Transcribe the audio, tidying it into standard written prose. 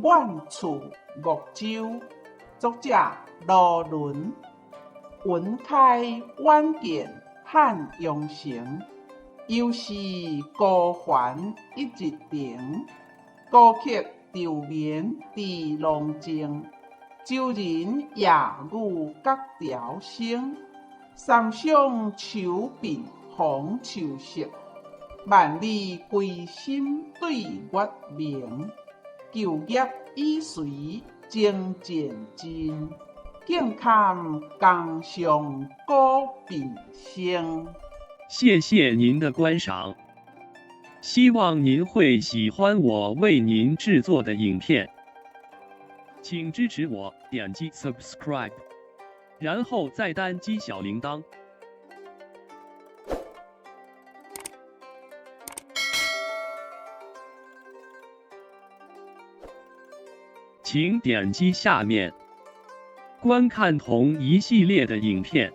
滿厝梧州，作者羅倫。雲開遠見漢陽城，猶是孤帆一日程。孤客愁眠佇廊前，舟人夜雨角潮生。三湘秋鬢紅秋色，萬里歸心對月明。舊業已隨征戰盡，竟堪江上鼓鬢聲。謝謝您的觀賞，希望您會喜歡我為您製作的影片，請支持我點擊 subscribe，然後再單擊小鈴鐺。請點擊下面觀看同一系列的影片。